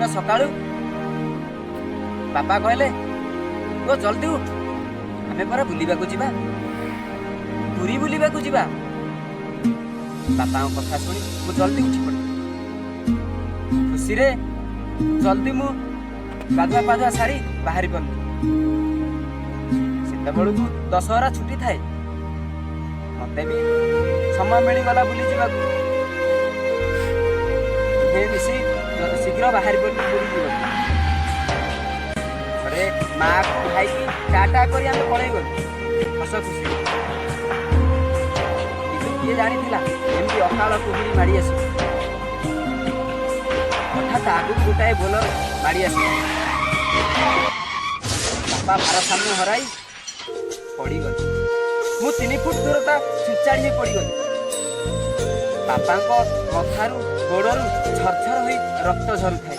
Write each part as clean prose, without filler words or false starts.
ପରଦିନ ସକାଳୁ ବାପା କହିଲେ, "ପୁଅ, ଜଲ୍ଦି ଉଠ, ଆମେ ପରା ବୁଲିବାକୁ ଯିବା, ପୁରୀ ବୁଲିବାକୁ ଯିବା।" ବାପାଙ୍କ କଥା ଶୁଣି ମୁଁ ଜଲ୍ଦି ଉଠି ପଡ଼ିଲି। ଖୁସିରେ ଜଲ୍ଦି ମୁଁ ଗାଧୁଆ ପାଧୁଆ ସାରି ବାହାରି ପଡ଼ିଲି। ସେତେବେଳକୁ ଦଶହରା ଛୁଟି ଥାଏ। ମତେ ବି ସମୟ ମିଳିଗଲା ବୁଲି ଯିବାକୁ। ଦୁହେଁ ମିଶି ଶୀଘ୍ର ବାହାରି ପଡ଼ିଲୁ ପୁରୀ ଯିବାକୁ। ଥରେ ମାକୁ ଭାଇକି ଟାଟା କରି ଆମେ ପଳେଇ ଗଲୁ ହସ ଖୁସିରେ। କିନ୍ତୁ କିଏ ଜାଣିଥିଲା ଏମିତି ଅକାଳ କୁହୁଡ଼ି ମାଡ଼ି ଆସିବ? ହଠାତ୍ ଆଗକୁ ଗୋଟାଏ ବୋଲର ମାଡ଼ି ଆସିଲା। ବାପା ଭାରସାମ୍ୟ ହରାଇ ପଡ଼ିଗଲେ। ମୁଁ 3 ଫୁଟ ଦୂରତା ଛିଞ୍ଚାଡ଼ି ହେଇ ପଡ଼ିଗଲି। ବାପାଙ୍କ ମଥାରୁ, ଗୋଡ଼ରୁ ଝରଝର ହୋଇ ରକ୍ତ ଝରୁଥାଏ।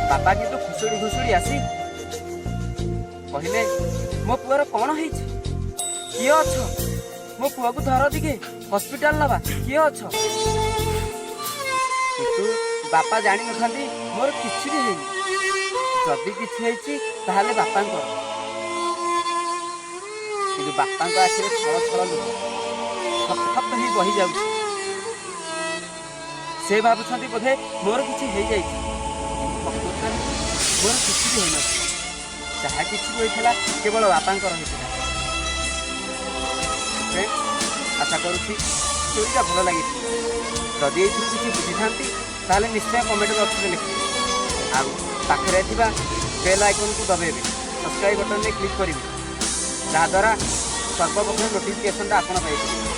ବାପା କିନ୍ତୁ ଘୁଷୁଡ଼ି ଘୁଷୁଡ଼ି ଆସି କହିଲେ, "ମୋ ପୁଅର କଣ ହେଇଛି? କିଏ ଅଛ? ମୋ ପୁଅକୁ ଧର ଟିକେ, ହସ୍ପିଟାଲ ନବା। କିଏ ଅଛ?" କିନ୍ତୁ ବାପା ଜାଣିନଥାନ୍ତି ମୋର କିଛି ବି ହେଇନି। ଯଦି କିଛି ହେଇଛି, ତାହେଲେ ବାପାଙ୍କର। କିନ୍ତୁ ବାପାଙ୍କ ଆଖିରେ ଛଳ ଛଳ ଲୁହ ଥପ ଥପ ହେଇ ବହି ଯାଉଛି। ସେ ଭାବୁଛନ୍ତି ବୋଧେ ମୋର କିଛି ହେଇଯାଇଛି। ପ୍ରକୃତରେ ମୋର କିଛି ବି ହେଇନଥିଲା। ଯାହା କିଛି ବି ହୋଇଥିଲା, କେବଳ ବାପାଙ୍କର ହେଇଥିଲା। ଫ୍ରେଣ୍ଡ, ଆଶା କରୁଛି ଷ୍ଟୋରିଟା ଭଲ ଲାଗିଥିବ। ଯଦି ଏଇଥିରୁ କିଛି ବୁଝିଥାନ୍ତି, ତାହେଲେ ନିଶ୍ଚୟ କମେଣ୍ଟ ବକ୍ସରେ ଲେଖିବେ ଆଉ ପାଖରେ ଥିବା ବେଲ୍ ଆଇକନ୍କୁ ଦବାଇବେ, ସବସ୍କ୍ରାଇବ୍ ବଟନ୍ରେ କ୍ଲିକ୍ କରିବେ, ଯାହାଦ୍ୱାରା ସର୍ବପ୍ରଥମେ ନୋଟିଫିକେସନ୍ଟା ଆପଣ ପାଇପାରିବେ।